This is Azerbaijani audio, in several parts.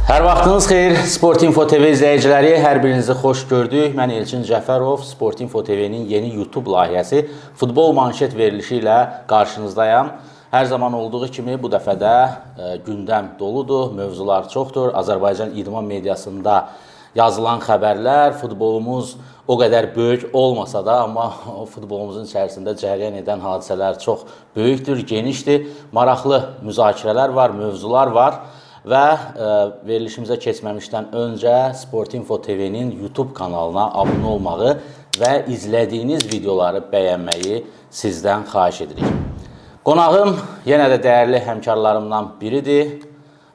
Hər vaxtınız xeyir, Sport Info TV izləyiciləri, hər birinizi xoş gördük. Mən Elçin Cəfərov, Sport Info TV-nin yeni YouTube layihəsi Futbol Manşet verilişi ilə qarşınızdayam. Hər zaman olduğu kimi bu dəfə də gündəm doludur, mövzular çoxdur. Azərbaycan idman mediasında yazılan xəbərlər, futbolumuz o qədər böyük olmasa da, amma o futbolumuzun içərisində cərəyan edən hadisələr çox böyükdür, genişdir. Maraqlı müzakirələr var, mövzular var. Və verilişimizə keçməmişdən öncə Sport Info TV-nin YouTube kanalına abunə olmağı və izlədiyiniz videoları bəyənməyi sizdən xahiş edirik. Qonağım yenə də dəyərli həmkarlarımdan biridir.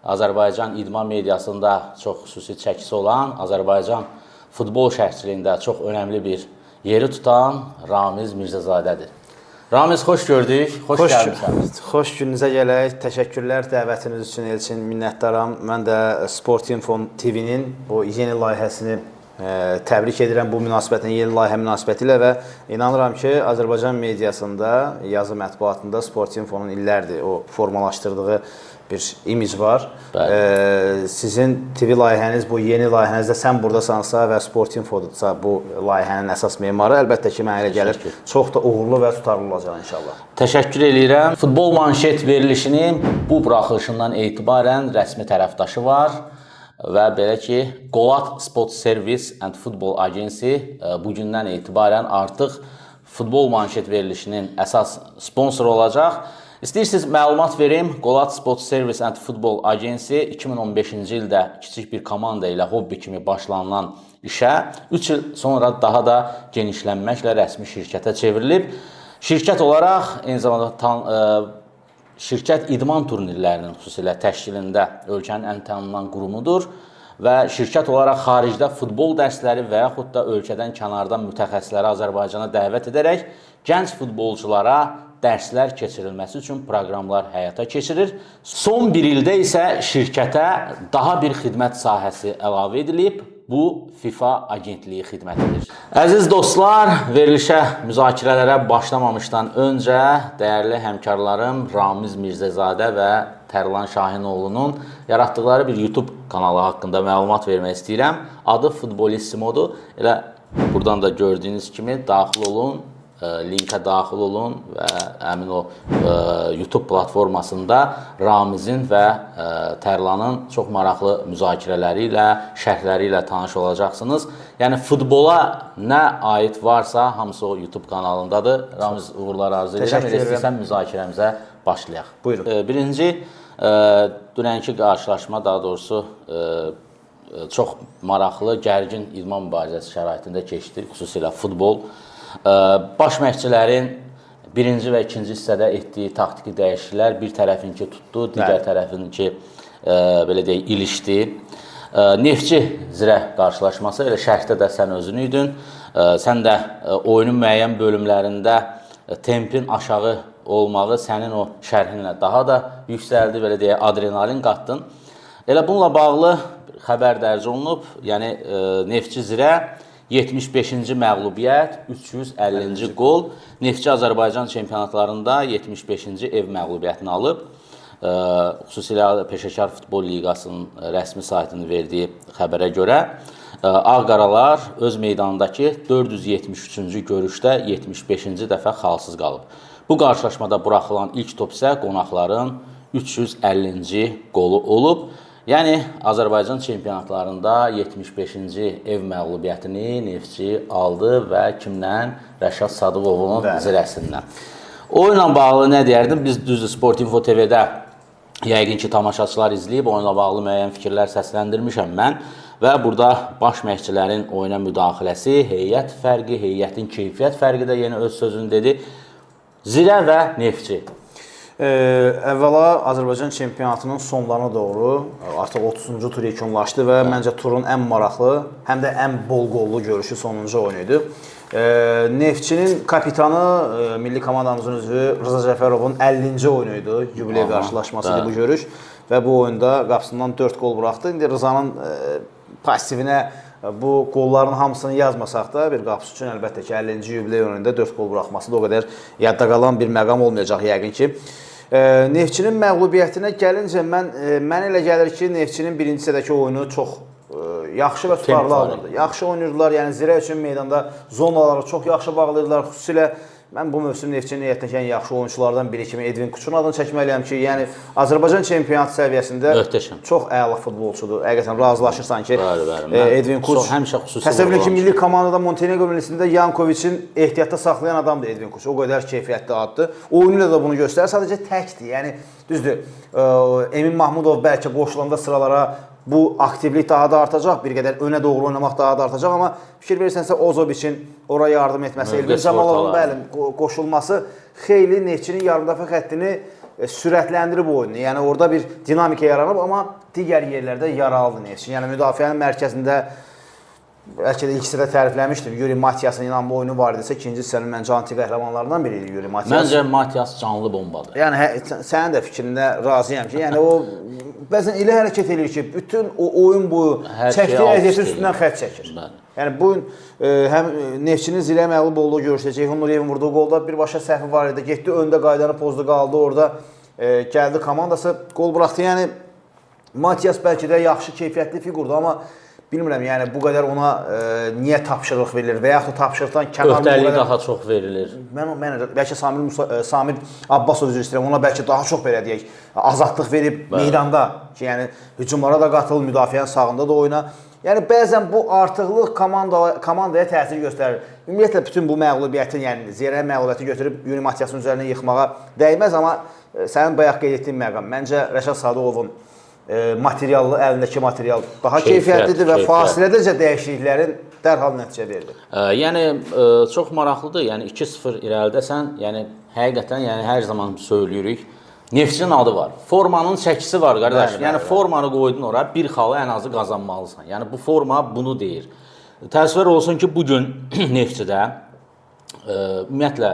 Azərbaycan idman mediasında çox xüsusi çəkisi olan, Azərbaycan futbol şərhçiliyində çox önəmli bir yeri tutan Ramiz Mirzəzadədir. Ramiz, xoş gördük, xoş gəlmisən. Xoş gününüzə gələk. Təşəkkürlər dəvətiniz üçün Elçin, minnətdaram. Mən də Sport Info TV-nin bu yeni layihəsini təbrik edirəm bu münasibətlə, yeni layihə münasibəti ilə və inanıram ki, Azərbaycan mediasında, yazı mətbuatında Sport Info'nun illərdir o formalaşdırdığı bir imic var. Sizin TV layihəniz, bu yeni layihənizdə sən buradasansa və Sport Infodursa bu layihənin əsas memarı, əlbəttə ki, mənə elə gəlir, çox da uğurlu və tutarlı olacaq inşallah. Təşəkkür eləyirəm. Futbol Manşet verilişinin bu buraxılışından etibarən rəsmi tərəfdaşı var və belə ki, Qolat Sport Service and Football Agency bugündən etibarən artıq Futbol Manşet verilişinin əsas sponsoru olacaq. İstəyirsiniz məlumat verim. Qolat Sport Service and Football Agency 2015-ci ildə kiçik bir komanda ilə hobbi kimi başlanılan işə 3 il sonra daha da genişlənməklə rəsmi şirkətə çevrilib. Şirkət olaraq eyni zamanda şirkət idman turnirlərinin xüsusilə təşkilində ölkənin ən tanınan qurumudur və şirkət olaraq xaricdə futbol dərsləri və yaxud da ölkədən kənardan mütəxəssisləri Azərbaycana dəvət edərək gənc futbolçulara dərslər keçirilməsi üçün proqramlar həyata keçirir. Son bir ildə isə şirkətə daha bir xidmət sahəsi əlavə edilib. Bu FIFA agentliyi xidmətidir. Əziz dostlar, verilişə, müzakirələrə başlamamışdan öncə dəyərli həmkarlarım Ramiz Mirzəzadə və Tərlan Şahinoğlunun yaratdıqları bir YouTube kanalı haqqında məlumat vermək istəyirəm. Adı Futbolissimodur. Elə buradan da gördüyünüz kimi daxil olun, linkə daxil olun və həmin o YouTube platformasında Ramizin və Tərlanın çox maraqlı müzakirələri ilə, şərhləri ilə tanış olacaqsınız. Yəni futbola nə aid varsa hamısı o YouTube kanalındadır. Ramiz, uğurlar arzu edirəm. Elə istəyirsən müzakirəmizə başlayaq. Buyurun. Birinci, dünənki qarşılaşma, daha doğrusu çox maraqlı, gərgin idman mübarizəsi şəraitində keçdi, xüsusilə futbol. Baş məşqçilərin birinci və ikinci hissədə etdiyi taktiki dəyişikliklər bir tərəfinki tutdu, digər tərəfinki belə deyək, ilişdi. Neftçi Zirə qarşılaşması, elə şərhdə də sən özün idin. Sən də oyunun müəyyən bölümlərində tempin aşağı olmağı sənin o şərhinlə daha da yüksəldi, belə deyək, adrenalin qatdın. Elə bununla bağlı xəbər dərc olunub, yəni Neftçi Zirə 75-ci məğlubiyyət, 350-ci qol. Neftçi Azərbaycan çempionatlarında 75-ci ev məğlubiyyətini alıb. Xüsusilə Peşəkar Futbol Liqasının rəsmi saytının verdiyi xəbərə görə Ağqaralar öz meydanındakı 473-cü görüşdə 75-ci dəfə xalsız qalıb. Bu qarşılaşmada buraxılan ilk top isə qonaqların 350-ci qolu olub. Yəni Azərbaycan çempionatlarında 75-ci ev məğlubiyyətini Neftçi aldı və kimdən? Rəşad Sadıqovun Zirəsindən. Oyunla bağlı nə deyərdim? Biz düzdür Sport Info TV-də yəqin ki, tamaşaçılar izləyib, oyunla bağlı müəyyən fikirlər səsləndirmişəm mən və burada baş məşqçilərin oyuna müdaxiləsi, heyət fərqi, heyətin keyfiyyət fərqi də yenə öz sözünü dedi. Zirə və Neftçi. Əvvəla Azərbaycan çempionatının sonlarına doğru artıq 30-cu tur yekunlaşdı və məncə turun ən maraqlı, həm də ən bol qollu görüşü sonuncu oyunu idi. Neftçinin kapitanı, milli komandamızın üzvü Rıza Cəfərovun 50-ci oyunu idi, yubiley qarşılaşması idi bu görüş və bu oyunda qapısından 4 qol buraxdı. İndi Rızanın pasivinə bu qolların hamısını yazmasaq da bir qapısı üçün əlbəttə ki, 50-ci yubiley oyununda 4 qol buraxması da o qədər yadda qalan bir məqam olmayacaq yəqin ki. Neftçinin məğlubiyyətinə gəlincə mən elə gəlir ki, Neftçinin birinci hissədəki oyunu çox yaxşı və tutarlı alınırdı. Yaxşı oynayırdılar. Yəni Zirə üçün meydanda zonaları çox yaxşı bağlayırdılar. Xüsusilə mən bu mövsüm Neftçinin heyətindəki ən yaxşı oyunçulardan biri kimi Edvin Kuçun adını çəkməliyəm ki, yəni Azərbaycan çempionatı səviyyəsində möhtəşəm, çox əla futbolçudur. Həqiqətən razılaşırsan ki, bəli, bəli. Edvin Kuç həmişə xüsusi. Təsəvvür edin ki, milli komandada Montenegro millisində Yankoviçin ehtiyatda saxlayan adamdır Edvin Kuç. O qədər keyfiyyətli addır. Oyunu ilə də bunu göstərir. Sadəcə təkdir. Yəni düzdür. Emin Mahmudov bəlkə qoşulanda sıralara bu aktivlik daha da artacaq, bir qədər önə doğru oynamaq daha da artacaq, amma fikir verirsənsə Ozobiçin ora yardım etməsi, Elvin Camalovun bəli qoşulması xeyli Neftçinin yarımdafa xəttini sürətləndirib oyunu. Yəni orada bir dinamika yaranıb, amma digər yerlərdə yaralıdır Neftçi. Yəni müdafiənin mərkəzində bəlkə də ilk hissədə tərifləmişdim. Yuri Matiasın inanma oyunu var idisə, ikinci hissənin məncə anti-qəhrəmanlarından biri idi Yuri Matias. Məncə Matias canlı bombadır. Yəni sənin də fikrində razıyam ki, yəni o bəzən elə hərəkət eləyir ki, bütün o oyun boyu çəkdiyi əziyyətin üstündən xətt çəkir. Bəli. Yəni bu gün həm Neftçinin Zirəyə məğlub olduğu görüşdə Ceyhun Nuriyevin vurduğu qolda birbaşa səhvi var idi. Getdi öndə qaydanı pozdu, qaldı orada. Gəldi komandası qol buraxdı. Yəni Matias bəlkə də yaxşı keyfiyyətli fiqurdur, amma bilmirəm, yəni bu qədər ona niyə tapşırıq verilir və yaxud da tapşırıqdan kənar öhdəlik daha çox verilir. Mən bəlkə Samir Abbasov üzr istəyirəm, ona bəlkə daha çox belə deyək, azadlıq verib bəli, meydanda ki, yəni hücumlara da qatıl, müdafiənin sağında da oyna. Yəni bəzən bu artıqlıq komandaya təsir göstərir. Ümumiyyətlə bütün bu məğlubiyyətin, yəni Zirə məğlubiyyəti götürüb Yuri Matiasın üzərinə yıxmağa dəyməz, amma sənin bayaq qeyd etdiyin məqam, məncə Rəşad Sadıqovun materiallı, əlindəki material daha keyfiyyətlidir və fasilədəcə dəyişikliklərin dərhal nəticə verdi. Yəni çox maraqlıdır. Yəni 2-0 irəlidəsən, yəni həqiqətən, yəni hər zaman söyləyirik. Neftçinin adı var. Formanın çəkisi var qardaş. Bəli, yəni bəli, formanı qoydun ora, bir xalı ən azı qazanmalısan. Yəni bu forma bunu deyir. Təəssüf olsun ki, bu gün Neftçidə ümumiyyətlə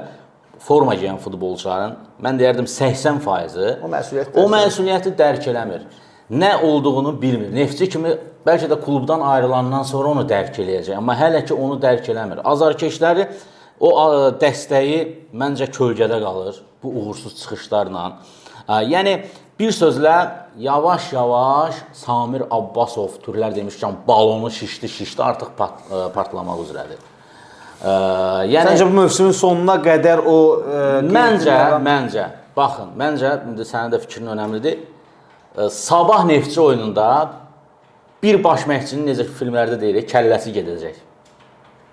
forma geyən futbolçuların, mən deyərdim 80%-i o məsuliyyəti dərk eləmir. Nə olduğunu bilmir. Neftçi kimi bəlkə də klubdan ayrılandan sonra onu dərk eləyəcək, amma hələ ki onu dərk eləmir. Azarkeşləri o dəstəyi məncə kölgədə qalır bu uğursuz çıxışlarla. Yəni bir sözlə yavaş-yavaş Samir Abbasov türlər demişkən balonu şişdi, artıq partlamaq üzrədir. Yəni səncə bu mövsümün sonuna qədər o məncə baxın, məncə indi sənin də fikrin önəmlidir. Sabah Neftçi oyununda bir baş məşqçinin necə ki filmlərdə deyirik, kəlləsi gedəcək.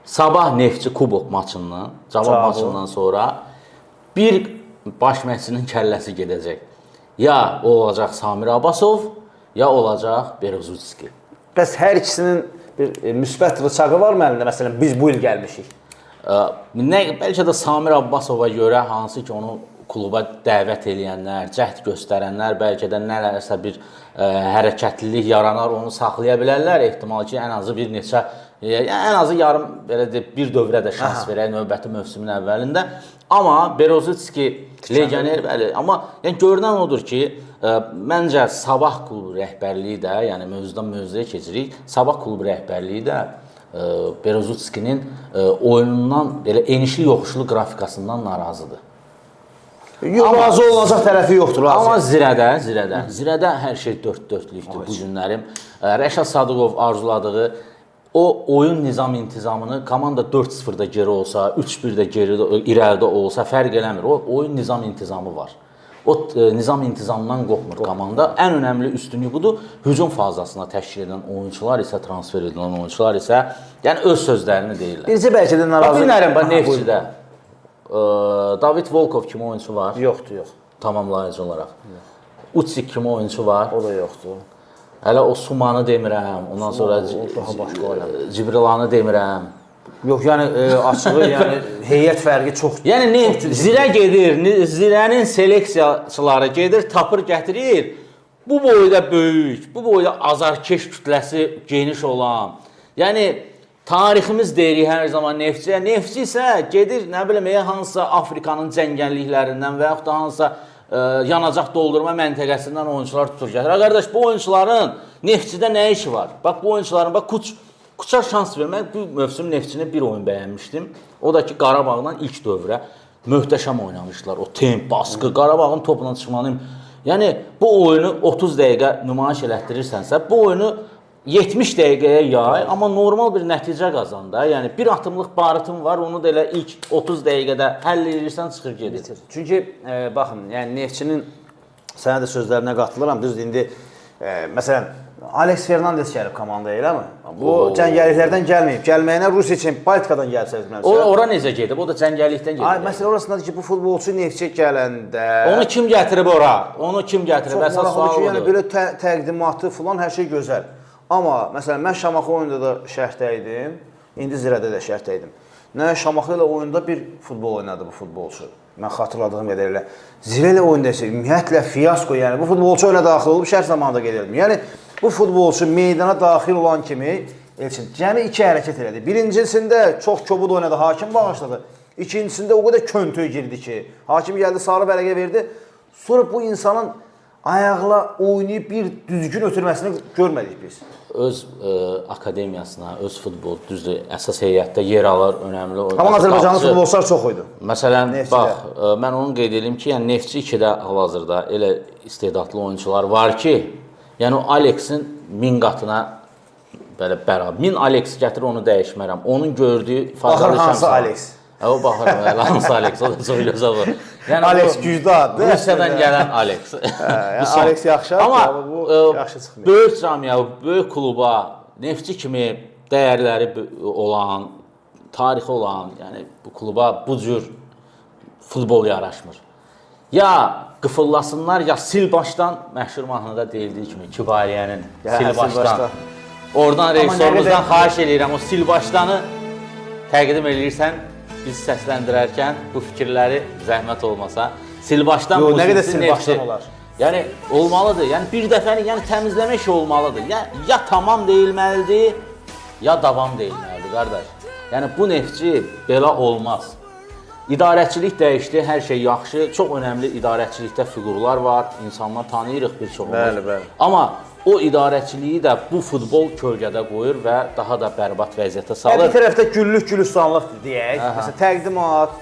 Sabah Neftçi kubok maçından, cavab maçından sonra bir baş məşqçinin kəlləsi gedəcək. Ya olacaq Samir Abbasov, ya olacaq Berozutski. Bəs hər ikisinin bir müsbət rıçağı var mı əlində? Məsələn, biz bu il gəlmişik. Bəlkə də Samir Abbasova görə hansı ki onu kluba dəvət eləyənlər, cəhd göstərənlər, bəlkə də nələrsə bir hərəkətlilik yaranar, onu saxlaya bilərlər. Ehtimal ki, ən azı bir neçə, ən azı yarım, belə deyək, bir dövrə də şans verək növbəti mövsümün əvvəlində. Amma Berozutski legioner, bəli, amma yəni görünən odur ki, məncə Sabah klubu rəhbərliyi də, yəni mövzudan mövzuya keçirik, Sabah klubu rəhbərliyi də Berozutskinin oyunundan, belə enişli yoxuşlu qrafikasından narazıdır. Yox, razı olunacaq tərəfi yoxdur. Razı. Amma zirədə hər şey dörd-dörtlükdür bu günlərim. Rəşad Sadıqov arzuladığı o oyun nizam intizamını komanda 4-0-da geri olsa, 3-1-də geri irəlidə olsa fərq eləmir. O oyun nizam intizamı var. O nizam intizamdan qopmur komanda. Ən önəmli üstünlük budur. Hücum fazasına təşkil edən oyunçular isə, transfer edilən oyunçular isə, yəni öz sözlərini deyirlər. Bircə bəlkə də narazı. Bilmirəm, bax Neftçidə David Volkov kimi oyunçu var. Yoxdur, yox. Tamamlayıcı olaraq. Utsik kimi oyunçu var. O da yoxdur. Hələ o Sumanı demirəm, ondan sonra Cibrilanı demirəm. Yox, yəni açığı, yəni heyət fərqi çox. Yəni Zirə gedir, Zirənin seleksiyaçıları gedir, tapır, gətirir. Bu boyda böyük, bu boyda azarkeş kütləsi geniş olan. Yəni tariximiz deyirik hər zaman Neftçiyə. Neftçi isə gedir, nə bilim, hansısa Afrikanın cəngəlliklərindən və yaxud da hansısa yanacaq doldurma məntəqəsindən oyunçular tutur gətirir. Qardaş, bu oyunçuların Neftçidə nə işi var? Bax, bu oyunçuların, bax, Kuça şans vermək. Bu mövsüm Neftçini bir oyun bəyənmişdim. O da ki, Qarabağdan ilk dövrə. Möhtəşəm oynamışdılar. O temp, baskı, Qarabağın topuna çıxmanın. Yəni bu oyunu 30 dəqiqə nümayiş elətdirirsənsə, bu oyunu 70 dəqiqəyə yay, amma normal bir nəticə qazan da. Yəni bir atımlıq barıtın var, onu da elə ilk 30 dəqiqədə həll edirsən, çıxır gedir. Çünki baxın, yəni Neftçinin sənə də sözlərinə qatılıram. Düzdür, indi məsələn Alex Fernandes gəlib komandaya, eləmi? Bu cəngəlliklərdən gəlməyib. Gəlməyinə Rusiya üçün Baltikadan gəlib səhv. Ora necə gedib? O da cəngəllikdən gedib. Ay, məsələ orasındadır ki, bu futbolçu Neftçiyə gələndə onu kim gətirib ora? Onu kim gətirib? Əsas sual odur. Yəni belə təqdimatı filan hər şey gözəl. Amma məsələn mən Şamaxı oyunda da şərhdə idim, indi Zirədə də şərhdə idim. Nə Şamaxı ilə oyunda bir futbol oynadı bu futbolçu. Mən xatırladığım qədərilə. Zirə ilə oyunda isə ümumiyyətlə fiyasko, yəni bu futbolçu oyuna daxil olub şərh zamanında qeyd edim. Yəni bu futbolçu meydana daxil olan kimi Elçin cəmi iki hərəkət elədi. Birincisində çox kobud oynadı, hakim bağışladı. İkincisində o qədər köntöy girdi ki, hakim gəldi sarı vərəqə verdi. Sonra bu insanın ayaqla oynayıb bir düzgün ötürməsini görmədik biz. Öz akademiyasına, öz futbol, düzdür, əsas heyətdə yer alır, önəmli. Amma Azərbaycanlı futbolçular çox idi. Məsələn, Neftçidə. Bax, mən onu qeyd edim ki, yəni Neftçi 2-də hal-hazırda elə istedadlı oyunçular var ki, yəni o Alexin 1000 qatına belə bərabər. 1000 Alex gətir, onu dəyişmərəm. Onun gördüyü faydalı. Baxır hansı Alex? O baxır, hansı Alex, o da çox gözəl var. Yəni Alex güclü addır. Rusiyadan gələn Alex. Yəni Alex yaxşı, amma bu yaxşı çıxmır. Böyük camiə, böyük kluba, Neftçi kimi dəyərləri olan, tarixi olan, yəni bu kluba bu cür futbol yaraşmır. Ya qıfıllasınlar, ya sil başdan, məşhur mahnıda deyildiyi kimi Kibariyənin sil başdan. Oradan rejissorumuzdan xahiş eləyirəm, o sil başdanı təqdim eləyirsən, biz səsləndirərkən bu fikirləri zəhmət olmasa, sil başdan. Yox, nə qədər sil başdan olar? Yəni olmalıdır. Yəni bir dəfəni, yəni təmizləmə işi olmalıdır. Ya tamam deyilməlidir, ya davam deyilməlidir qardaş. Yəni bu Neftçi belə olmaz. İdarəçilik dəyişdi, hər şey yaxşı. Çox önəmli idarəçilikdə fiqurlar var, insanlar tanıyırıq bir çoxumuz. Bəli, bəli. Amma o idarəçiliyi də bu futbol kölgədə qoyur və daha da bərbad vəziyyətə salır. Bir tərəfdə güllük gülistanlıqdır deyək. Məsələn, təqdimat,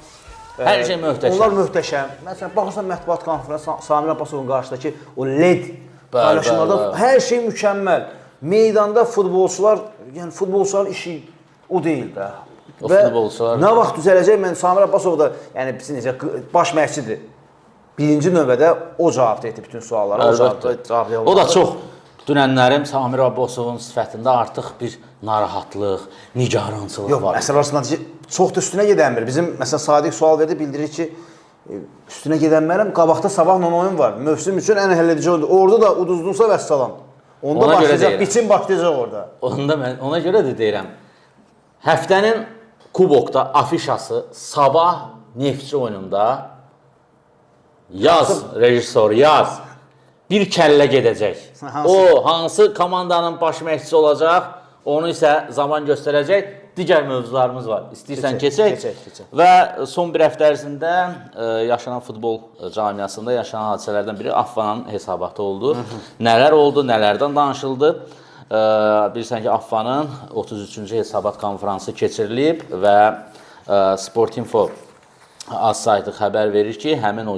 hər şey möhtəşəm. Onlar möhtəşəm. Məsələn, baxırsan mətbuat konfransı Samir Abbasovun qarşısındakı o LED paylaşımlarda hər şey mükəmməl. Meydanda futbolçular, yəni futbolçuların işi o deyil də. O futbolçular nə vaxt düzələcək? Mən Samir Abbasov da, yəni bizim necə baş məşqçidir. Birinci növbədə o cavab etdi bütün suallara. O cavab O da çox dünənlərim Samir Abbasovun sifətində artıq bir narahatlıq, nigarançılıq Yox, var. Məsələ arasında ki, çox da üstünə gedənmir. Bizim məsələn Sadiq sual verdi, bildirir ki, üstünə gedənmərəm, qabaqda sabahla oyun var. Mövsüm üçün ən həlledici oyundur. Orada da uduzdunsa vəssalam. Onda ona başlayacaq, biçim başlayacaq orada. Onda mən ona görə də deyirəm. Həftənin Kubokda afişası sabah Neftçi oyununda yaz, rejissor yaz. Bir kəllə gedəcək. Hansı? O hansı komandanın baş məşqçisi olacaq, onu isə zaman göstərəcək. Digər mövzularımız var. İstəyirsən keçək. Və son bir həftə ərzində yaşanan futbol camiasında yaşanan hadisələrdən biri AFFA-nın hesabatı oldu. Nələr oldu, nələrdən danışıldı? Bilirsən ki, AFFA-nın 33-cü hesabat konfransı keçirilib və Sport Info az saytı xəbər verir ki, həmin o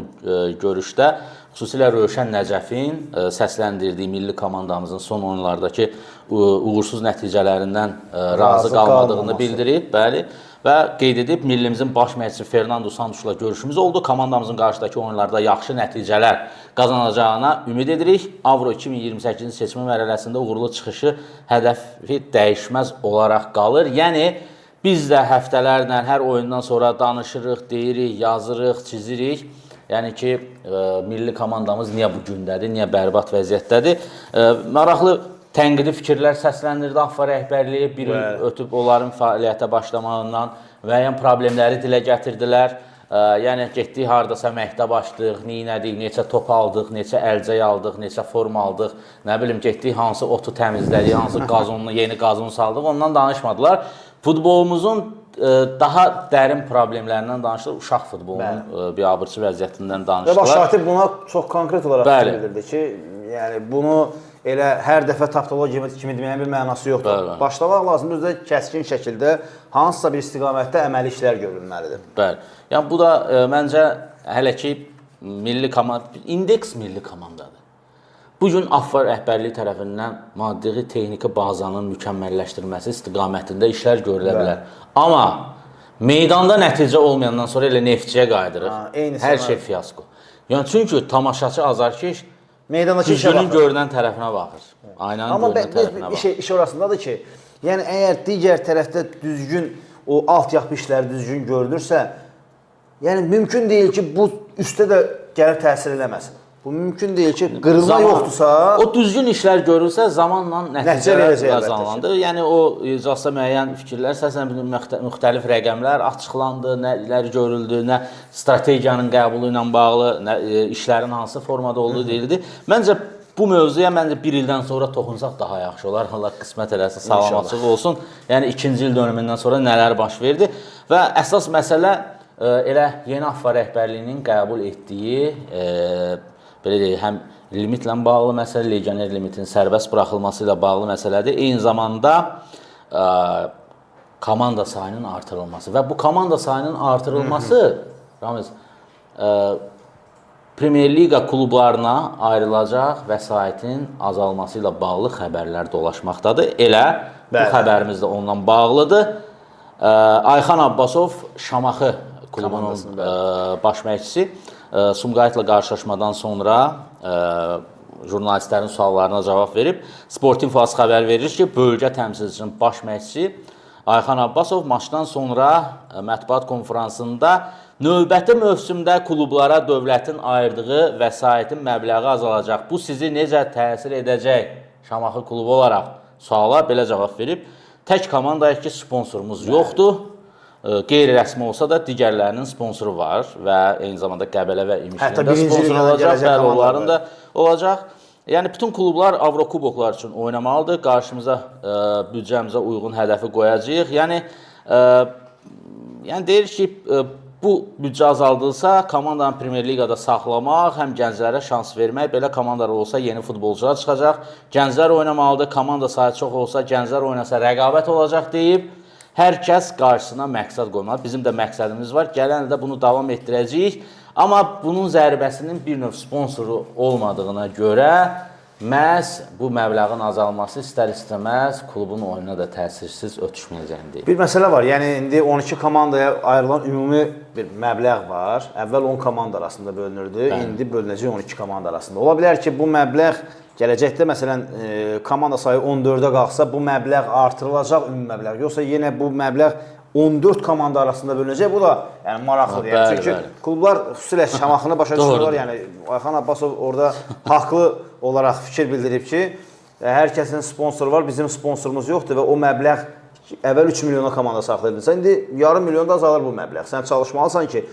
görüşdə xüsusilə Rövşən Nəcəfin səsləndirdiyi milli komandamızın son oyunlardakı uğursuz nəticələrindən razı qalmadığını bildirib, bəli, və qeyd edib millimizin baş məşqçisi Fernando Santosla görüşümüz oldu. Komandamızın qarşıdakı oyunlarda yaxşı nəticələr qazanacağına ümid edirik. Avro 2028-ci seçmə mərhələsində uğurlu çıxışı hədəfi dəyişməz olaraq qalır. Yəni biz də həftələrlə hər oyundan sonra danışırıq, deyirik, yazırıq, çizirik. Yəni ki, milli komandamız niyə bu gündədir, niyə bərbad vəziyyətdədir? Maraqlı tənqidi fikirlər səsləndirdi AFFA rəhbərliyi bir il ötüb onların fəaliyyətə başlamağından müəyyən problemləri dilə gətirdilər. Yəni getdik hardasa məktəb açdıq, neynədik, neçə top aldıq, neçə əlcək aldıq, neçə forma aldıq, nə bilim getdik hansı otu təmizlədik, hansı qazonunu, yeni qazon saldıq, ondan danışmadılar. Futbolumuzun daha dərin problemlərindən danışılır. Uşaq futbolunun biabırçı vəziyyətindən danışdılar. Və baş katib buna çox konkret olaraq bildirdi ki, yəni bunu elə hər dəfə tapdologiya kimi deməyin bir mənası yoxdur. Bəli. Başlamaq lazımdır, özü də kəskin şəkildə hansısa bir istiqamətdə əməli işlər görülməlidir. Bəli. Yəni bu da məncə hələ ki milli komanda, indeks milli komandadır. Bu gün AFFA rəhbərliyi tərəfindən maddi texniki bazanın mükəmməlləşdirilməsi istiqamətində işlər görülə bilər. Amma meydanda nəticə olmayandan sonra elə Neftçiyə qayıdırıq. Hər şey fiyasko. Yəni çünki tamaşaçı azarkeş meydandakı işə baxır. Görünən tərəfinə baxır. Aynanın görünən tərəfinə baxır. Amma iş orasındadır ki, yəni əgər digər tərəfdə düzgün o altyapı işləri düzgün görünürsə, yəni mümkün deyil ki, bu üstə də gəlib təsir eləməsin. Bu mümkün deyil ki, qırılma yoxdursa... O düzgün işlər görülsə, zamanla nəticələr qazanlandı. Yəni o iclasda müəyyən fikirlər, əsasən müxtəlif rəqəmlər açıqlandı, nələr görüldü, nə strategiyanın qəbulu ilə bağlı, nə işlərin hansı formada olduğu deyildi. Məncə bu mövzuya bir ildən sonra toxunsaq daha yaxşı olar. Allah qismət eləsin, salamatlıq olsun. Yəni ikinci il dönümündən sonra nələr baş verdi və əsas məsələ elə yeni AFFA rəhbərliyinin qəbul etdiyi belə deyək, həm limitlə bağlı məsələ, legioner limitinin sərbəst buraxılması ilə bağlı məsələdir. Eyni zamanda komanda sayının artırılması və bu komanda sayının artırılması, Ramiz, Premier Liqa klublarına ayrılacaq vəsaitin azalması ilə bağlı xəbərlər dolaşmaqdadır. Elə bu xəbərimiz də ondan bağlıdır. Ayxan Abbasov Şamaxı klubunun baş məşqçisi Sumqayıtla qarşılaşmadan sonra jurnalistlərin suallarına cavab verib. Sportinfo xəbər verir ki, bölgə təmsilçisinin baş məşqçisi Ayxan Abbasov maçdan sonra mətbuat konfransında növbəti mövsümdə klublara dövlətin ayırdığı vəsaitin məbləği azalacaq. Bu sizi necə təsir edəcək Şamaxı klubu olaraq? Suala belə cavab verib. Tək komandayıq ki, sponsorumuz yoxdur. Qeyri-rəsmi olsa da digərlərinin sponsoru var və eyni zamanda Qəbələ və İmişlinin də sponsoru olacaq, bəli, onların da olacaq. Yəni bütün klublar Avrokuboklar üçün oynamalıdır. Qarşımıza büdcəmizə uyğun hədəfi qoyacağıq. Yəni deyir ki, bu büdcə azaldılsa, komandanı Premier Liqada saxlamaq, həm gənclərə şans vermək, belə komandalar olsa yeni futbolcular çıxacaq. Gənclər oynamalıdır, komanda sayı çox olsa, gənclər oynasa rəqabət olacaq deyib. Hər kəs qarşısına məqsəd qoymalı. Bizim də məqsədimiz var. Gələn ildə bunu davam etdirəcəyik. Amma bunun zərbəsinin bir növ sponsoru olmadığına görə məhz bu məbləğin azalması istər-istəməz klubun oyununa da təsirsiz ötüşməyəcəyini deyim. Bir məsələ var. Yəni indi 12 komandaya ayrılan ümumi bir məbləğ var. Əvvəl 10 komanda arasında bölünürdü. Bəli. İndi bölünəcək 12 komanda arasında. Ola bilər ki, bu məbləğ gələcəkdə məsələn komanda sayı 14-ə qalxsa bu məbləğ artırılacaq ümumi məbləğ. Yoxsa yenə bu məbləğ 14 komanda arasında bölünəcək. Bu da yəni maraqlıdır. Yəni, çünki bəli. Klublar xüsusilə Şamaxını başa düşürlər. Yəni Ayxan Abbasov orada haqlı olaraq fikir bildirib ki, hər kəsin sponsoru var, bizim sponsorumuz yoxdur və o məbləğ əvvəl 3 milyona komanda saxlayırdınsa, indi yarım milyon da azalır bu məbləğ. Sən çalışmalısan ki,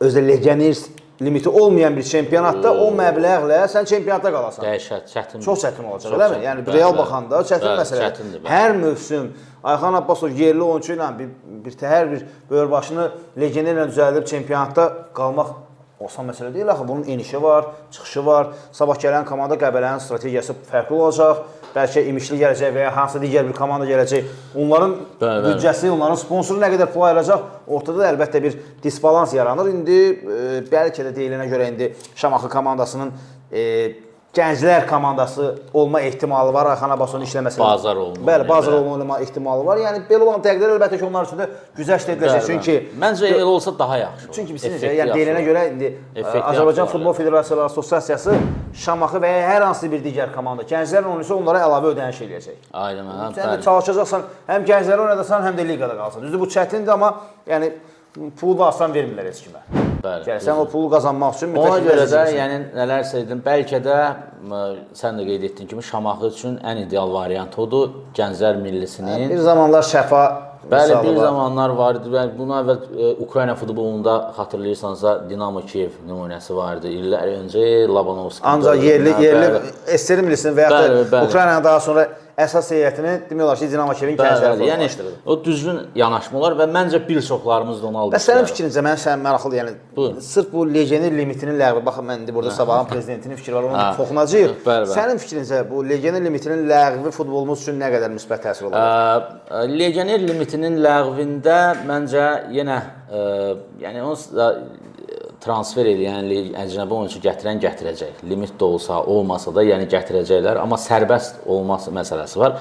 özdə legioner limiti olmayan bir çempionatda o məbləğlə sən çempionatda qalasan. Dəhşət, çətin. Çox çətin olacaq, eləmi? Yəni real baxanda çətin məsələdir. Hər mövsüm Ayxan Abbasov yerli oyunçu ilə bir təhər bir böyürbaşını legionerlə düzəldib çempionatda qalmaq asan məsələ deyil axı. Bunun enişi var, çıxışı var. Sabah gələn komanda Qəbələnin strategiyası fərqli olacaq. Bəlkə İmişli gələcək və ya hansısa digər bir komanda gələcək. Onların büdcəsi, onların sponsoru nə qədər pul ayıracaq, ortada da əlbəttə bir disbalans yaranır. İndi bəlkə də deyilənə görə indi Şamaxı komandasının gənclər komandası olma ehtimalı var. Ayxan Abbasovun işləməsi. Bazar olma. Bəli, bazar olma ehtimalı var. Yəni belə olan təqdirdə əlbəttə ki, onlar üçün də güzəşt ediləcək. Çünki məncə elə olsa daha yaxşı olar. Çünki bilirsinizcə, yəni deyilənə görə indi Azərbaycan Futbol Federasiyaları Assosiasiyası Şamaxı və ya hər hansı bir digər komanda gənclərlə oynayırsa onlara əlavə ödəniş eləyəcək. Aydın, hə. Sən də çalışacaqsan, həm gəncləri oynadasan, həm də liqada qalsan. Düzdür, bu çətindir, amma yəni pulu da asan vermirlər heç kimə. Bəli. Yəni, sən o pulu qazanmaq üçün mütləq ona görə də, yəni nələrsə edin, bəlkə də sən də qeyd etdiyin kimi Şamaxı üçün ən ideal variant odur. Gənclər millisinin. Bir zamanlar Şəfa Bəli, bir zamanlar var idi. Bəli, buna əvvəl Ukrayna futbolunda xatırlayırsansa Dinamo Kiyev nümunəsi var idi. İllər öncə Labanovski. Ancaq yerli SSR millisinin və yaxud da Ukraynanın daha sonra əsas heyətini demək olar ki, Dinamo Kiyevin gəncləri formalaşdırır. Yəni o düzgün yanaşma olar və məncə bir çoxlarımız da onu aldı. Və sənin fikrincə mən sən maraqlıdır, yəni buyurun. Sırf bu legioner limitinin ləğvi, baxın mən indi burada Sabahın prezidentinin fikri var, onu toxunacağıq. Sənin fikrincə bu legioner limitinin ləğvi futbolumuz üçün nə qədər müsbət təsir ola bilər? Legioner limitinin ləğvində məncə yenə yəni onu transfer eləyən, əcnəbi oyunçu gətirən gətirəcək. Limit də olsa, olmasa da, yəni gətirəcəklər, amma sərbəst olması məsələsi var.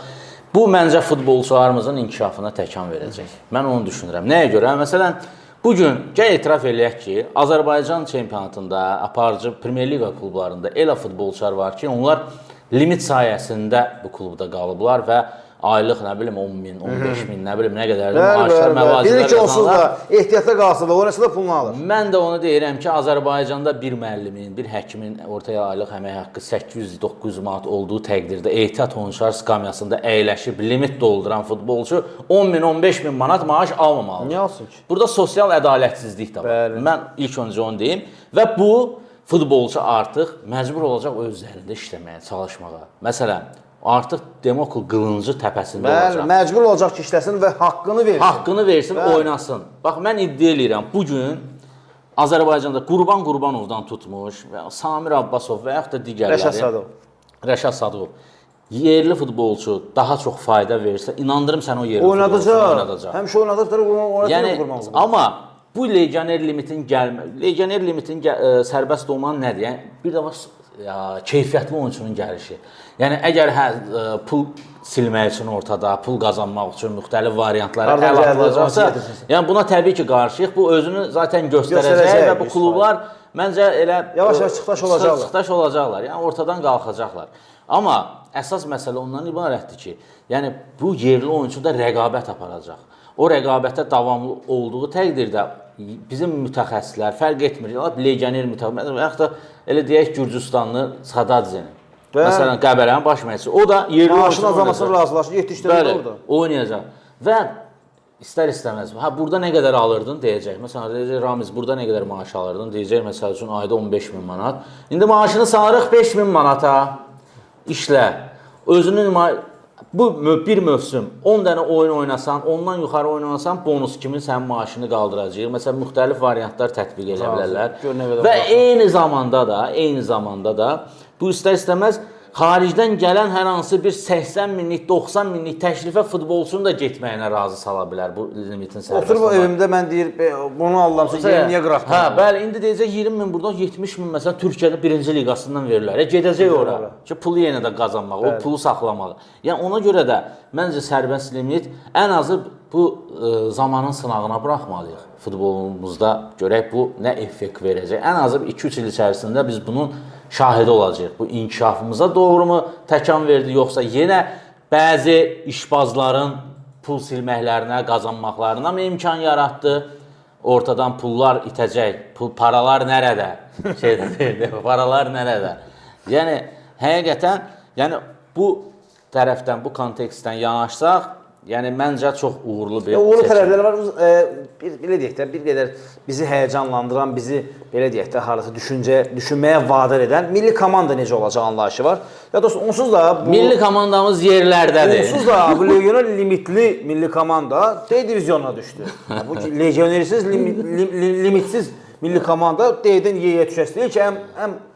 Bu məncə futbolçularımızın inkişafına təkan verəcək. Mən onu düşünürəm. Nəyə görə? Məsələn, bu gün gəl etiraf eləyək ki, Azərbaycan çempionatında, aparıcı Premyer Liqa klublarında elə futbolçular var ki, onlar limit sayəsində bu klubda qalıblar və aylıq nə bilim 10 min, 15 min, nə bilim nə qədərdir maaşlar, məvaciblər. Bilir ki, onsuz da ehtiyatda qalsa da, oynasa da pulunu alır. Mən də onu deyirəm ki, Azərbaycanda bir müəllimin, bir həkimin ortaya aylıq əmək haqqı 800-900 manat olduğu təqdirdə ehtiyat oyunçular skamyasında əyləşib limit dolduran futbolçu 10 min, 15 min manat maaş almamalıdır. Niyə alsın ki? Burada sosial ədalətsizlik də var. Bəli. Mən ilk öncə onu deyim və bu futbolçu artıq məcbur olacaq öz üzərində işləməyə, çalışmağa. Məsələn, artıq Demokl qılıncı təpəsində bəli, olacaq. Məcbur olacaq ki, işləsin və haqqını versin. Haqqını versin, bəli, oynasın. Bax, mən iddia eləyirəm, bu gün Azərbaycanda Qurban Qurbanovdan tutmuş, və Samir Abbasov və yaxud da digərləri. Rəşad Sadıqov. Rəşad Sadıqov. Yerli futbolçu daha çox fayda versə, inandırım sən o yerli futbolçunu oynadacaq. Həmişə oynadacaq, yəni, amma bu legioner limitin gəlmə, legioner limitin sərbəst olmanı nədir? Yəni, bir də var keyfiyyətli oyunçunun gəlişi. Yəni əgər pul silmək üçün ortada, pul qazanmaq üçün müxtəlif variantlara əl atılacaqsa, yəni buna təbii ki qarşıyıq. Bu özünü zaten göstərəcək və bu klublar məncə elə yavaş-yavaş çıxdaş olacaqlar. Çıxdaş olacaqlar. Yəni ortadan qalxacaqlar. Amma əsas məsələ ondan ibarətdir ki, yəni bu yerli oyunçu da rəqabət aparacaq. O rəqabətə davamlı olduğu təqdirdə bizim mütəxəssislər fərq etmir. Legioner mütəxəssislər, və yaxud da elə deyək Gürcüstanlı Sadadzeni. Məsələn, Qəbələnin baş məşqçisi. O da yerli maaşın azalmasına razılaşır, yetişdirir orada. Oynayacaq. Və istər-istəməz, hə burada nə qədər alırdın deyəcək. Məsələn, deyəcək Ramiz burada nə qədər maaş alırdın? Deyəcək məsəl üçün ayda 15 min manat. İndi maaşını salırıq 5 min manata. İşlə. Özünün bu bir mövsüm 10 dənə oyun oynasan, ondan yuxarı oyun oynasan bonus kimi sənin maaşını qaldıracaq. Məsələn, müxtəlif variantlar tətbiq edə bilərlər. Və eyni zamanda da bu istər-istəməz xaricdən gələn hər hansı bir 80 minlik, 90 minlik təklifə futbolçunu da getməyinə razı sala bilər bu limitin sərbəst. Oturub evimdə mən deyir, bunu alıramsa 20-yə qıraq. Hə, bəli, indi deyəcək 20 min buradan 70 min məsələn Türkiyədə birinci liqasından verirlər. Gedəcək ora ki, pulu yenə də qazanmağa, o pulu saxlamağa. Yəni ona görə də məncə sərbəst limit ən azı bu zamanın sınağına buraxmalıyıq. Futbolumuzda görək bu nə effekt verəcək. Ən azı 2-3 il içərisində biz bunun şahidi olacağıq. Bu inkişafımıza doğru mu təkan verdi, yoxsa yenə bəzi işbazların pul silməklərinə, qazanmaqlarına mı imkan yaratdı? Ortadan pullar itəcək. Pul, paralar nərədə? Şeydə deyil, paralar nərədə? Yəni həqiqətən, yəni bu tərəfdən, bu kontekstdən yanaşsaq, yəni məncə çox uğurlu bir uğurlu tərəfləri var. Belə deyək də, bir qədər bizi həyəcanlandıran, bizi belə deyək də, hardasa düşünməyə vadar edən milli komanda necə olacaq anlayışı var. Ya dostum, onsuz da bu milli komandamız yerlərdədir. Onsuz da bu legioner limitli milli komanda D divizyonuna düşdü. Bu legionersiz, limitsiz milli komanda D-dən Y-yə düşəsi deyil ki,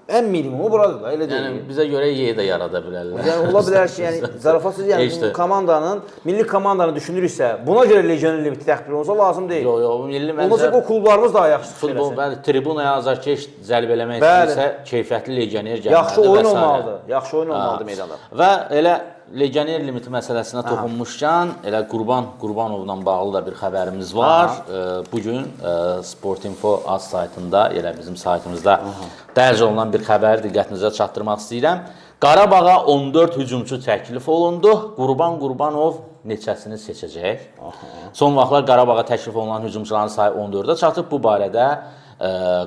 ən minimumu buradır da, elə deyil. Yəni bizə görə Y də yarada bilərlər. Yəni ola bilər ki, yəni zarafatsız, yəni komandanın, milli komandanı düşünürüksə, buna görə legioner limiti tətbiq olunsa lazım deyil. Yox, yox, milli məncə olacaq o klublarımız daha yaxşı futbol, bəli, tribunaya azarkeş cəlb eləmək istəyirsə, keyfiyyətli legioner gəlməlidir. Yaxşı oyun olmalıdır. Yaxşı oyun olmalıdır meydanda. Və elə legioner limiti məsələsinə toxunmuşkən, elə Qurban Qurbanovla bağlı da bir xəbərimiz var. Bu gün Sport Info az saytında, elə bizim saytımızda dərc olunan bir xəbəri diqqətinizə çatdırmaq istəyirəm. Qarabağa 14 hücumçu təklif olundu. Qurban Qurbanov neçəsini seçəcək? Son vaxtlar Qarabağa təklif olunan hücumçuların sayı 14-ə çatıb. Bu barədə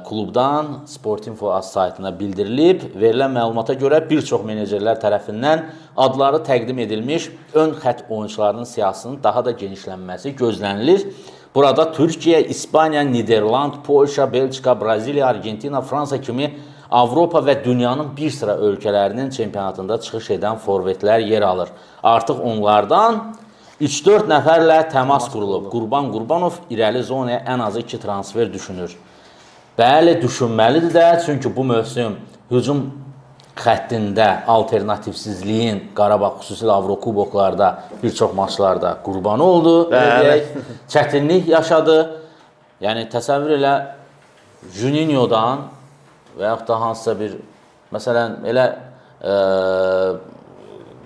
klubdan Sport Info az saytına bildirilib. Verilən məlumata görə bir çox menecerlər tərəfindən adları təqdim edilmiş ön xətt oyunçularının siyahısının daha da genişlənməsi gözlənilir. Burada Türkiyə, İspaniya, Niderland, Polşa, Belçika, Braziliya, Argentina, Fransa kimi Avropa və dünyanın bir sıra ölkələrinin çempionatında çıxış edən forvetlər yer alır. Artıq onlardan 3-4 nəfərlə təmas qurulub. Qurban Qurbanov irəli zonaya ən azı 2 transfer düşünür. Bəli, düşünməlidir də, çünki bu mövsüm hücum xəttində alternativsizliyin Qarabağ xüsusilə Avrokuboklarda bir çox maçlarda qurbanı oldu. Belə deyək, çətinlik yaşadı. Yəni təsəvvür elə Juninho'dan və yaxud da hansısa bir məsələn elə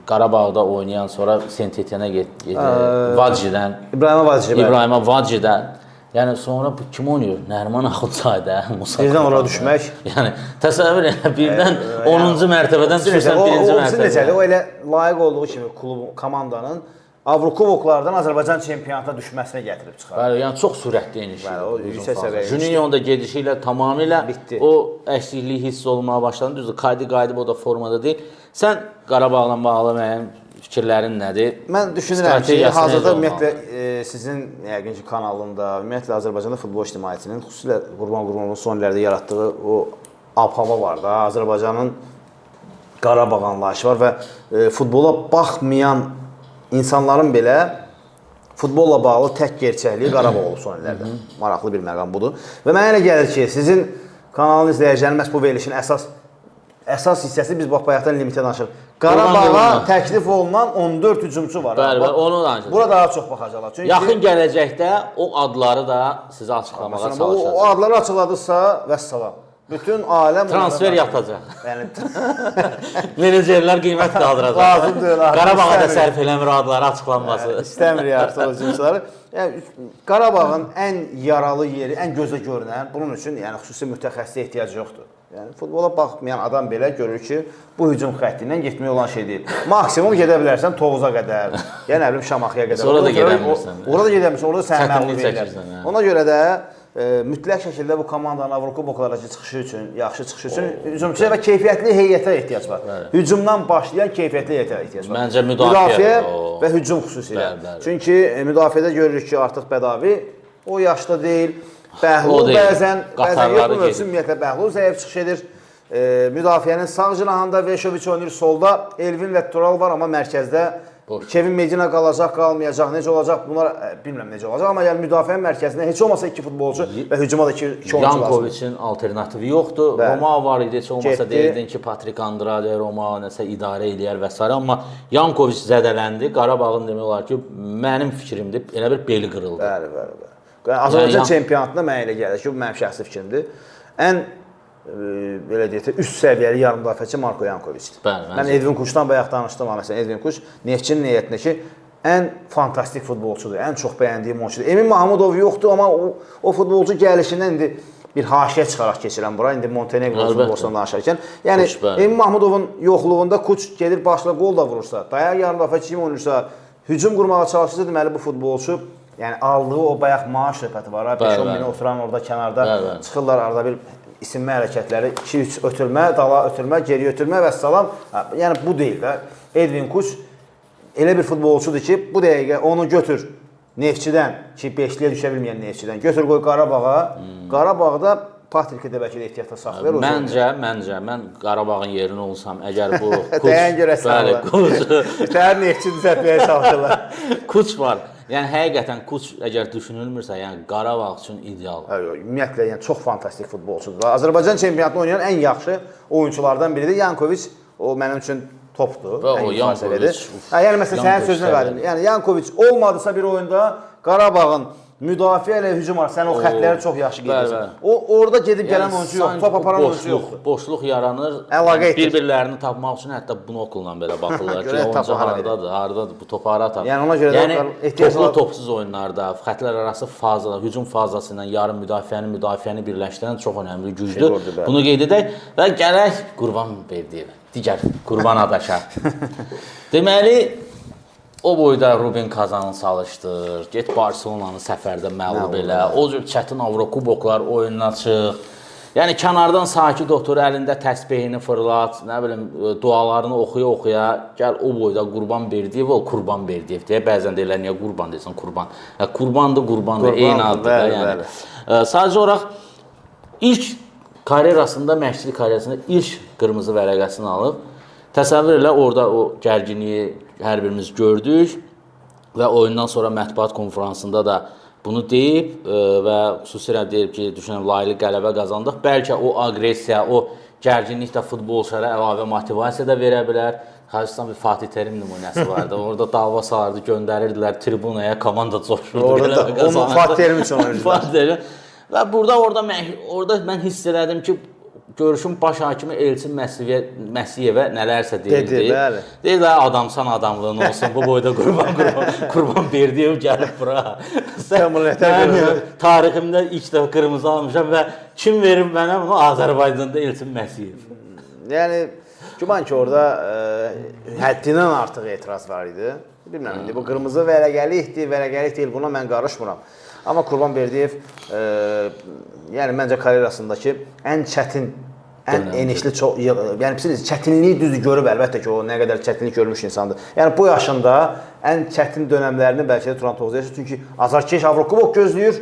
Qarabağda oynayan sonra Saint-Étienne getdi. Vadji'dən, İbrahima Vadji'dən. Yəni sonra bu kim oynayır? Nəriman Axundzadə, Musa. Birdən ora düşmək. Yəni təsəvvür elə birdən 10-cu mərtəbədən düşürsən 1-ci mərtəbəyə. Necədir? O elə layiq olduğu kimi klubun, komandanın Avrokuboklardan Azərbaycan çempionatına düşməsinə gətirib çıxarır. Bəli, yəni çox sürətli eniş. Bəli, o yüksək səviyyəyə. Juninho'nun da gedişi ilə tamamilə bitdi. O əksiklik hiss olunmağa başladı. Düzdür, Kaydi qayıdıb o da formada deyil. Sən Qarabağla bağlı müəyyən fikirlərin nədir? Mən düşünürəm ki, hazırda ümumiyyətlə sizin yəqin ki kanalında, ümumiyyətlə Azərbaycanda futbol ictimaiyyətinin, xüsusilə Qurban Qurbanovun son illərdə yaratdığı o ab-hava var da, Azərbaycanın Qarabağ anlayışı var və futbola baxmayan insanların belə futbolla bağlı tək gerçəkliyi Qarabağ olub son illərdə. Maraqlı bir məqam budur. Və mənə elə gəlir ki, sizin kanalın izləyicilərinin məhz bu verilişin əsas hissəsi biz bax bayaqdan limitə danışırıq. Qarabağa təklif olunan 14 hücumçu var. Bəli, bəli, onu danışırıq. Bura daha çox baxacaqlar. Çünki yaxın gələcəkdə o adları da sizə açıqlamağa çalışacağıq. O adları açıqladıqsa vəssalam. Bütün aləm transfer yatacaq. Yəni menecerlər qiymət qaldıracaq. Lazım deyil artıq. Qarabağa da sərf eləmir adları açıqlanması. İstəmir artıq o hücumçuları. Yəni Qarabağın ən yaralı yeri, ən gözə görünən, bunun üçün yəni xüsusi mütəxəssisə ehtiyac yoxdur. Yəni futbola baxmayan adam belə görür ki, bu hücum xətti ilə getmək olan şey deyil. Maksimum gedə bilərsən Tovuza qədər, ya nə bilim Şamaxıya qədər. Sonra da gedə bilmirsən. Orada gedə bilmirsən, orada səni məğlub edirlər. Ona görə də mütləq şəkildə bu komandanın Avrokuboklardakı çıxışı üçün, yaxşı çıxışı üçün hücumçuya və keyfiyyətli heyətə ehtiyac var. Bəli. Hücumdan başlayan keyfiyyətli heyətə ehtiyac var. Məncə müdafiə və hücum xüsusilə. Bəli, bəli. Çünki müdafiədə görürük ki, artıq Bədavi o yaşda deyil. Bəhlul bəzən yox, bu mövsüm ümumiyyətlə Bəhlul zəif çıxış edir. Müdafiənin sağ cinahında Veşoviç oynayır, solda Elvin və Tural var, amma mərkəzdə Boş. Kevin Medina qalacaq, qalmayacaq, necə olacaq, bunlar bilmirəm necə olacaq, amma yəni müdafiənin mərkəzində heç olmasa 2 futbolçu və hücuma da 2 oyuncu lazım. Yankoviçin alternativi yoxdur. Bəli. Romao var idi, heç olmasa getdi. Deyirdin ki, Patrik Andrade, Romao nəsə idarə eləyər və s. Amma Yankoviç zədələndi. Qarabağın demək olar ki, mənim fikrimdir, elə bir beli qırıldı. Bəli, bəli, bəli. Azərbaycan çempionatında mənə elə gəlir ki, bu mənim şəxsi fikrimdir. Ən belə deyək də, üst səviyyəli yarım müdafiəçi Marko Yankoviçdir. Bəli, mən Edvin Kuşdan bayaq danışdım, amma məsələn Edvin Kuş Neftçinin heyətindəki ən fantastik futbolçudur, ən çox bəyəndiyim oyunçudur. Emin Mahmudov yoxdur, amma o futbolçu gəlişindən indi bir haşiyə çıxaraq keçirəm bura, indi Montenegro futbolçusundan danışarkən. Yəni Kuç, Emin Mahmudovun yoxluğunda Kuç gedir başla qol da vurursa, dayaq yarım müdafiəçi kimi oynayırsa, hücum qurmağa çalışırsa, deməli bu futbolçu yəni aldığı o bayaq maaş söhbəti var, 5-10 minə oturan orada kənarda bəli. Çıxırlar arada bir isinmə hərəkətləri, 2-3 ötürmə, dala ötürmə, geri ötürmə və salam. Yəni bu deyil də. Edvin Kuç elə bir futbolçudur ki, bu dəqiqə onu götür Neftçidən, ki 5-liyə düşə bilməyən Neftçidən, götür qoy Qarabağa. Qarabağda Patriki də bəlkə də ehtiyatda saxlayır. Məncə, mən Qarabağın yerinə olsam, əgər bu Kuç... Dayan görəsən. Bəli, Kuç. Təhər Neftçi düzəltməyə çalışırlar. Kuç var. Yəni həqiqətən Kuç əgər düşünülmürsə, yəni Qarabağ üçün ideal. Ümumiyyətlə, yəni çox fantastik futbolçudur. Azərbaycan çempionatında oynayan ən yaxşı oyunçulardan biridir. Yankoviç o mənim üçün topdur. O Yankoviç. Yəni məsələn sənin sözünə verdim. Yəni Yankoviç olmadısa bir oyunda Qarabağın müdafiə ilə hücum var. Sən o xətləri çox yaxşı qeyd edirsən. O orada gedib gələn oyunçu yox, top aparan oyunçu yoxdur. Boşluq yaranır. Əlaqə etdir. Bir-birlərini tapmaq üçün hətta binoklla belə baxırlar ki, oyuncu hardadır, hardadır, bu topu hara atar. Yəni ona görə də ehtiyac var. Topsuz oyunlarda, xətlər arası fazla, hücum fazlası ilə yarım müdafiəni birləşdirən çox önəmli gücdür. Bunu qeyd edək və gələk Qurban Berdiyevə, digər Qurban adaşa. Deməli o boyda Rubin Kazanı çalışdır, get Barselonanı səfərdə məğlub elə, o cür çətin Avrokuboklar oyununa çıx. Yəni kənardan sakit otur, əlində təsbehini fırlat, nə bilim dualarını oxuya-oxuya, gəl o boyda Qurban Berdiyev ol, Qurban Berdiyev deyə. Bəzən deyirlər niyə Qurban deyirsən, Qurban. Qurbandır, Qurbandır, eyni addır da yəni. Sadəcə olaraq ilk Karyerasında, məşqçilik karyerasında ilk qırmızı vərəqəsini alıb. Təsəvvür elə, orada o gərginliyi hər birimiz gördük və oyundan sonra mətbuat konfransında da bunu deyib və xüsusilə deyib ki, düşünürəm layiqli qələbə qazandıq. Bəlkə o aqressiya, o gərginlik də futbolçulara əlavə motivasiya da verə bilər. Xaricdən bir Fatih Terim nümunəsi vardı. Orada dava salardı, göndərirdilər tribunaya, komanda coşurdu. Orada da onu Fatih Terim üçün oynayırdılar. Fatih Terim. Və burada orada mən hiss elədim ki, görüşün baş hakimi Elçin Məsiyevə nələrsə deyirdi. Dedi, bəli. Deyir də adamsan adamlığın olsun, bu boyda Qurban Berdiyev gəlib bura. Sən bunu nətər görürsən? Tariximdə ilk dəfə qırmızı almışam və kim verib mənə bunu? Azərbaycanda Elçin Məsiyev. Yəni güman ki, orada həddindən artıq etiraz var idi. Bilmirəm, indi bu qırmızı vərəqəlikdir, vərəqəlik deyil, buna mən qarışmıram. Amma Qurban Berdiyev, yəni məncə karyerasındakı ən çətin, ən enişli, çox, yəni bilirsiniz, çətinliyi düzdür görüb, əlbəttə ki, o nə qədər çətinlik görmüş insandır. Yəni bu yaşında ən çətin dönəmlərini bəlkə də Turan Tovuzda yaşayır. Çünki azarkeş Avrokubok gözləyir,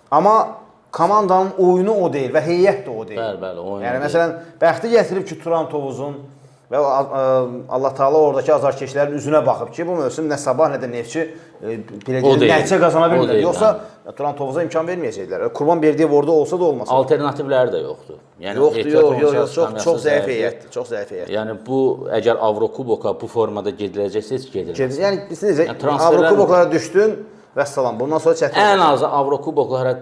amma komandanın oyunu o deyil və heyət də o deyil. Bəli, bəli, oyunu. Yəni məsələn, bəxti gətirib ki, Turan Tovuzun və Allah Taala oradakı azarkeşlərin üzünə baxıb ki, bu mövsüm nə Sabah, nə də Neftçi belə deyək, nəticə qazana bilmirlər. Yoxsa Turan Tovuza imkan verməyəcəklər. Qurban Berdiyev orada olsa da olmasa. Alternativləri də yoxdur. Yəni yoxdur, yox, çox zəif heyətdir, çox zəif heyətdir. Yəni bu əgər Avrokuboka bu formada gediləcəksə heç gedilməz. Yəni bilirsiniz, Avrokuboklara düşdün, vəssalam. Bundan sonra çətin. Ən azı Avrokuboklara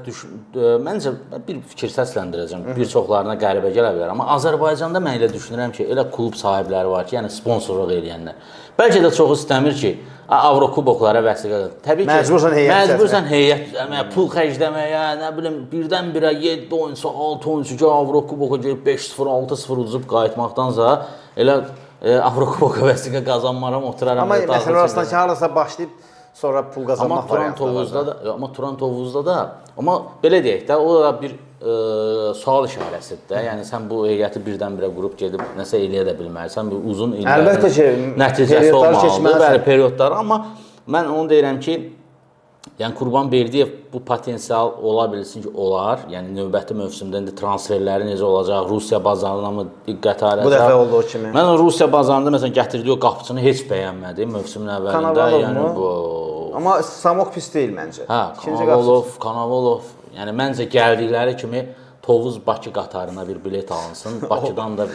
məncə bir fikir səsləndirəcəm. Bir çoxlarına qəribə gələ bilər, amma Azərbaycanda mən elə düşünürəm ki, elə klub sahibləri var ki, yəni sponsorluq eləyənlər. Bəlkə də çoxu istəmir ki, Avrokuboklara vəsiqə. Təbii ki, məcbursan heyət düzəltməyə, pul xərcləməyə, nə bilim, birdən-birə 7 oyunçu, 6 oyunçu ki, Avrokuboka gedib 5-0, 6-0 uduzub qayıtmaqdansa elə Avrokuboka vəsiqə qazanmaram, oturaram. Amma məsələ arasında ki, hardasa başlayıb sonra pul qazanmaq variantları var. Amma Turan Tovuzda da, amma belə deyək də, o da bir sual işarəsidir də. Yəni sən bu heyəti birdən-birə qurub gedib nəsə eləyə də bilməlisən. Bir uzun illərin nəticəsi olmalıdır. Bəli, periodları. Amma mən onu deyirəm ki, yəni Qurban Berdiyev bu potensial ola bilsin ki, olar. Yəni növbəti mövsümdə indi transferləri necə olacaq, Rusiya bazarına mı diqqət ayıracaq? Bu dəfə olduğu kimi. Mən Rusiya bazarında məsələn gətirdiyi o qapıçını heç bəyənmədim mövsümün əvvəlində. Kanavalov yəni bu Amma Samok pis deyil məncə. Hə, Kanavalov, yəni məncə gəldikləri kimi Tovuz Bakı qatarına bir bilet alınsın. Bakıdan da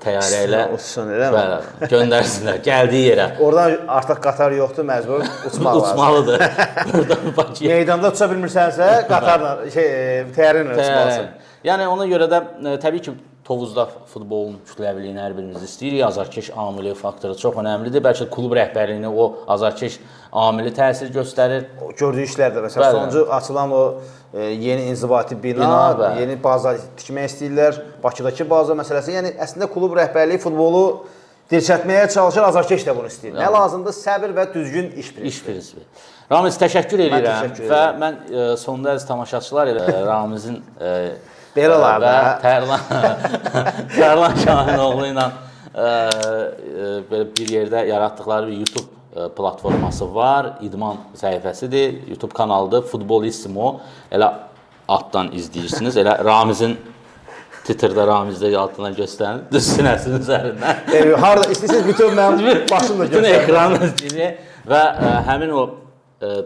təyyarə ilə uçsun, eləmi? Bəli, göndərsinlər gəldiyi yerə. Oradan artıq qatar yoxdur, məcbur uçmaq lazım. Uçmalıdır. Buradan Bakıya. Meydanda uça bilmirsənsə, qatarla, təyyarə ilə uçmalısan. Yəni ona görə də təbii ki, Tovuzda futbolun kütləviliyini hər birimiz istəyirik. Azarkeş amili faktoru çox önəmlidir. Bəlkə klub rəhbərliyinə o azarkeş amili təsir göstərir. Gördüyü işlər də məsələn, sonuncu açılan o yeni inzibati bina, yeni baza tikmək istəyirlər. Bakıdakı baza məsələsi. Yəni əslində klub rəhbərliyi futbolu dirçəltməyə çalışır, azarkeş də bunu istəyir. Nə lazımdır? Səbir və düzgün iş prinsipi. İş prinsipi. Ramiz, təşəkkür edirəm və mən sonda əziz tamaşaçılar elə Ramizin belə olar da. Tərlan Şahinoğlu ilə belə bir yerdə yaratdıqları bir YouTube platforması var. İdman səhifəsidir, YouTube kanalıdır. Futbolissimo. Elə altdan izləyirsiniz. Elə Ramizin Twitter'da Ramizdə altından göstərin. Düz sinəsinin üzərindən. Harda istəyirsiniz bütün mənim başımla göstərin. Bütün ekranı kimi və həmin o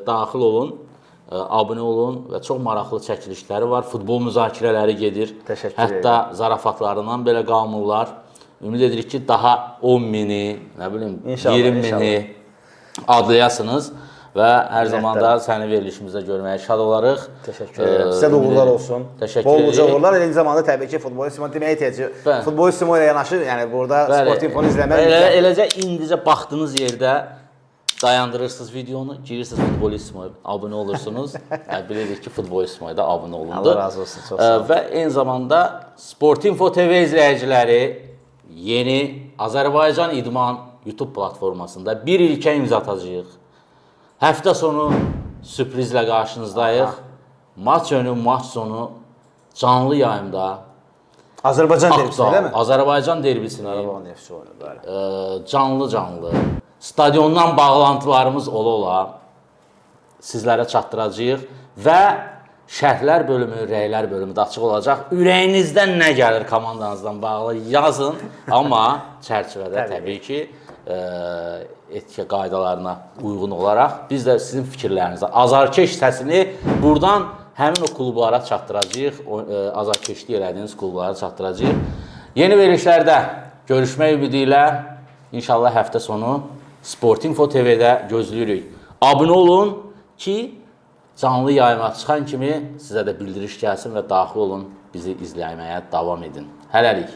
daxil olun, abunə olun və çox maraqlı çəkilişləri var. Futbol müzakirələri gedir. Təşəkkür edirəm. Hətta zarafatlarından belə qalmırlar. Ümid edirik ki, daha 10 mini, nə bilim, 20 mini adlayasınız və hər zaman da səni verilişimizdə görməyə şad olarıq. Təşəkkür edirəm. Sizə də uğurlar olsun. Təşəkkür edirik. Bolca uğurlar. Eyni zamanda təbii ki, Futbolissimo deməyə ehtiyac yox. Futbolissimo ilə yanaşı, yəni burada Sport Infonu izləmək. Eləcə indicə baxdığınız yerdə dayandırırsınız videonu, girirsiniz Futbolissimoya, abunə olursunuz. Yəni, bilirik ki, Futbolissimoya da abunə olundu. Allah razı olsun, çox sağ olun. Və eyni zamanda Sport Info TV izləyiciləri yeni Azərbaycan İdman YouTube platformasında bir ilkə imza atacağıq. Həftə sonu sürprizlə qarşınızdayıq. Maç önü, maç sonu canlı yayımda Azərbaycan derbisi, eləmi? Azərbaycan derbisini Qarabağ Neftçi oyunu, bəli. Canlı-canlı stadiondan bağlantılarımız ola-ola sizlərə çatdıracağıq və Şərhlər bölümü, rəylər bölümü də açıq olacaq. Ürəyinizdən nə gəlir komandanızdan bağlı yazın, amma çərçivədə təbii ki, etika qaydalarına uyğun olaraq biz də sizin fikirlərinizi, azarkeş səsini buradan həmin o klublara çatdıracağıq, azarkeşlik elədiyiniz klublara çatdıracağıq. Yeni verilişlərdə görüşmək ümidi ilə inşallah həftə sonu Sport Info TV-də gözləyirik. Abunə olun ki, canlı yayıma çıxan kimi sizə də bildiriş gəlsin və daxil olun, bizi izləməyə davam edin. Hələlik.